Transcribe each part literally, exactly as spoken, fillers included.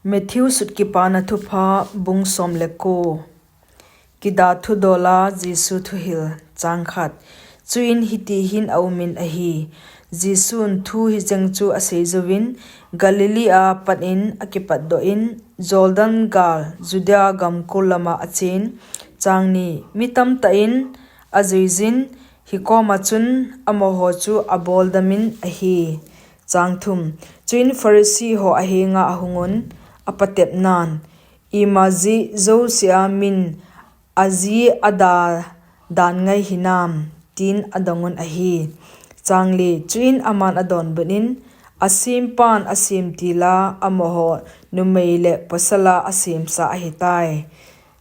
Matthew sut Kipana Thupha, bung som le ko. Kida thudola Jesu thuhil. Chang khat. Chuin hiti hin aumin ahi. Jesun thu hicheng chu asei jouvin, Galilee a panin akipatdoh in, Jordan gal, Judea gamkol lama achen. Chang ni. Mi tamtah in ajuijin, hikoma chun amaho chu aboldamin ahi. Chang thum. Chuin Pharisee ho ahenga ahungun, apatepnan, Ima jeh jousea min aji ada dan ngai hinam, tin adongun ahi. Chang li. Chuin aman adonbutnin, Asempan asem tila amaho numei le pasala asemsa ahitai.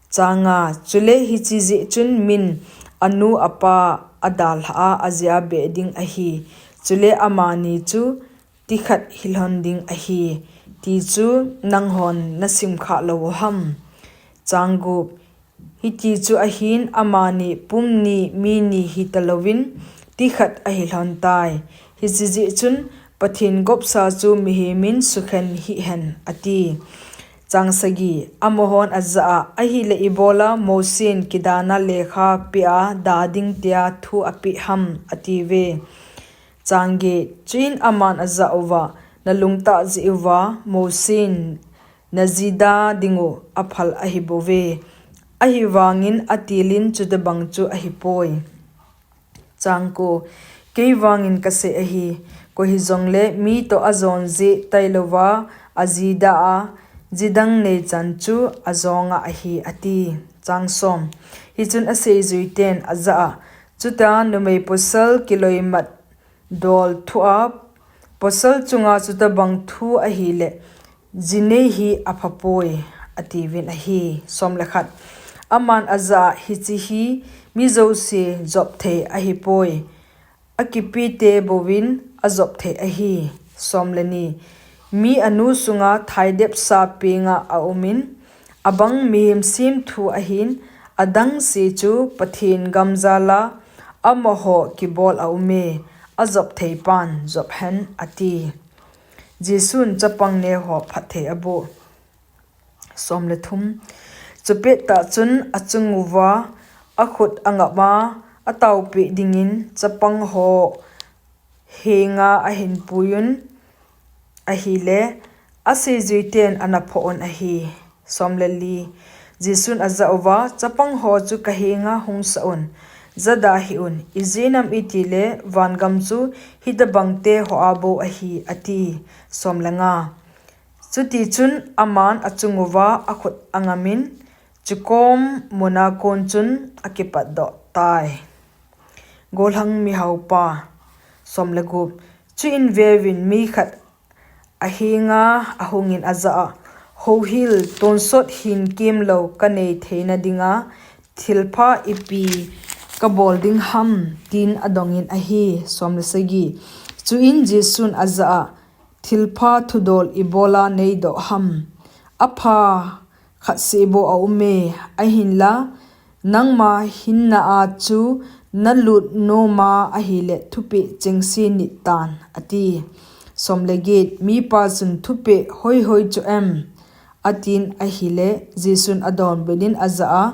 Chang nga. Chule hiche jeh chun min anu apa adalhah a ajia beh ding ahi. Chule amani chu tikhat hilhon ding ahi, ti chu nanghon nasimkhah lou uham? Chang gup. Hiti chu ahin, amani pum ni mi ni hitalouvin, tikhat ahilhontai. Hiche jeh chun Pathen gopsa chu mihemin sukhen hih hen, ati. Chang sagi. Amahon ajah a, Ahile ibola Mosen kidana lekha pea da ding tia thu apeh ham, atiuve. Chang get. Chuin aman ajah uva, Nalungtah jeh uva Mosen najida dingu aphal ahibouve. Ahivangin atilin chutobang chu ahipoi. Chang ko. Kei vangin kasei ahi, koi hijongle mi toh ajon jeh tailouva ajida a, jidang neichan chu ajonga ahi, ati. Chang som. Hichun aseijuiten ajah a, Chutia numei pasal kiloimat dol thua, pasal chunga chutobang thu ahile, jinei hi aphapoi, atiuvin ahi. Som le khat. Aman ajah a, Hiche hi mi jouse jopthei ahipoi, akipete bouvin ajopthei ahi. Som le ni. Mi anu sunga thaidepsa penga aumin, abang mihem semthu ahin, adangse chu Pathen gam jala amaho kibol aume, ajoptheipan jop hen, ati. Jesun chapang neho phatthei aboh. Som le thum. Chupettah chun achunguva akhut angapma ataopeh dingin chapang ho henga ahinpuiyun ahile, aseijuiten anaphoh un ahi. Som le li. Jesun ajah uva, Chapang ho chu kahenga hungsah un, jada hih un, ijeh inem itile vangam chu hitobangte hoa bou ahi, ati. Som le nga. Chutichun aman achunguva akhut angamin, chukom muna kon chun akipatdoh tai. Golhang mihaopa. Som le gup. Chuin veuvin mi khat ahenga ahungin ajah a, Houhil, tonsot hin kemlou kanei theina dinga thilpha ipi kabol ding ham, tin adongin ahi. Som le sagi. Chuin Jesun ajah a, Thilpha thudol ibola neidoh ham? Apha khatseh bou aume, ahinla nangma hinna a chu nalut noma ahile thupeh chengse nit tan, ati. Som le get. Mipa chun, Thupeh hoihoi chu em? atin ahile, Jesun adonbutnin ajah a,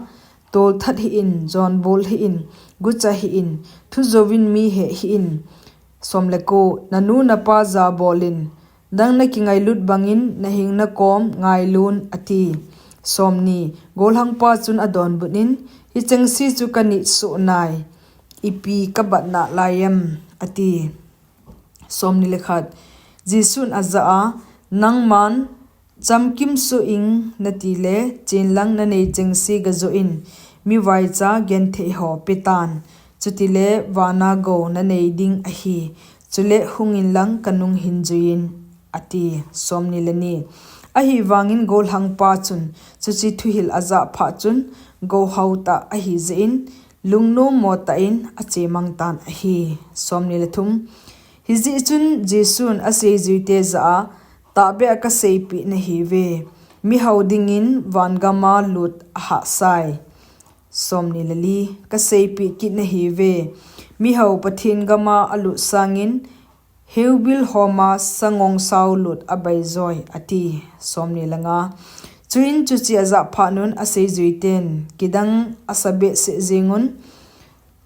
Tolthat hih in, jonbol hih in, gucha hih in, thujouvin mi heh hih in. Som le ko. Nanu napa jabolin, nang nakingailut bangin nahing nakom ngailun, ati. Som ni. Golhangpa chun adonbutnin, Hichengse chu kanit soh nai, ipi kabat nalai em? ati. Som ni le khat. Jesun ajah a, Nangman, Chamkim soh ing natile, chenlang nanei chengse gajoh in, mivaicha genthei ho petan, chutile vana gou nanei ding ahi, chule hungin lang kanung hin juiyin, ati. Som ni le ni. Ahivangin golhangpa chun chuche thuhil ajah phat chun, gou haotah ahijeh in, lungnom motah in achemang tan ahi. Som ni le thum. Hijeh chun Jesun aseijuite jah a, Tahbeh a kaseipeh nahiuve, mihao dingin vangama lut ahahsai. Som ni le li. Kaseipeh kit nahiuve, mihao Pathen gama alut sangin Heubil homa sangong saulut abaijoi, ati. Somni le nga. Chuin chuche ajah phat un aseijuiten kidang asabeh seh jengun,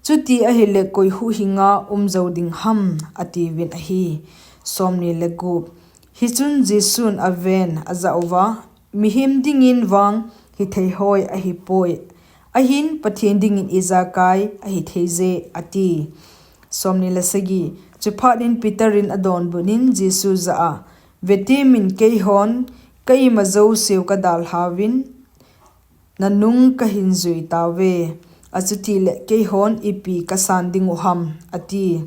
Chuti ahile koi huhhinga um jou ding ham, atiuvin ahi. Somni le gup. Hichun Jesun aven ajah uva, Mihem dingin vang hithei hoi ahipoi, ahin Pathen dingin ijakai ahithei je, ati. Somni le sagi. Chuphat in Peter in adonbut in Jesu jah a, Vetemin keihon kaima jouseu kadalhauvin, nanung kahin jui tauve. Achutile keihon ipi kasan dingu ham, ati.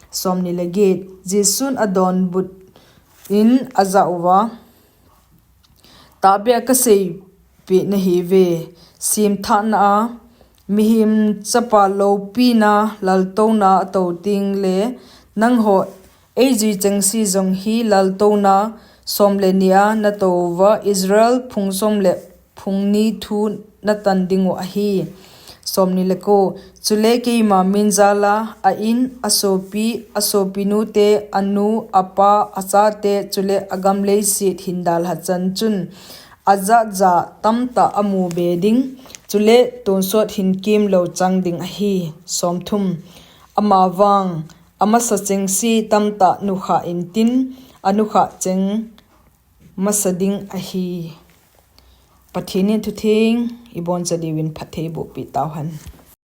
Somni le get. Jesun adonbut in ajah uva, Tahbeh a kaseipeh nahiuve, semthahna a Mihem Chapa loupina laltouna atou tengle nangho eijui chengse jong hi laltouna som le ni a natou uva Israel phung som le phung ni thu natan dingu ahi. Somni le ko. Chule keima min jal a a-in, asopi, asopinu te, anu, apa, achate, chule agam leiset hin dalha chan chun ajat ja tamtah amu be ding, chule tonsot hin kemlou chang ding ahi. Somthum. Amavang amasa chengse tamtah nukhah intin, anukhah cheng masa ding ahi. Pathen in thutheng iboncha diuvin phatthei bohpeh tauhen.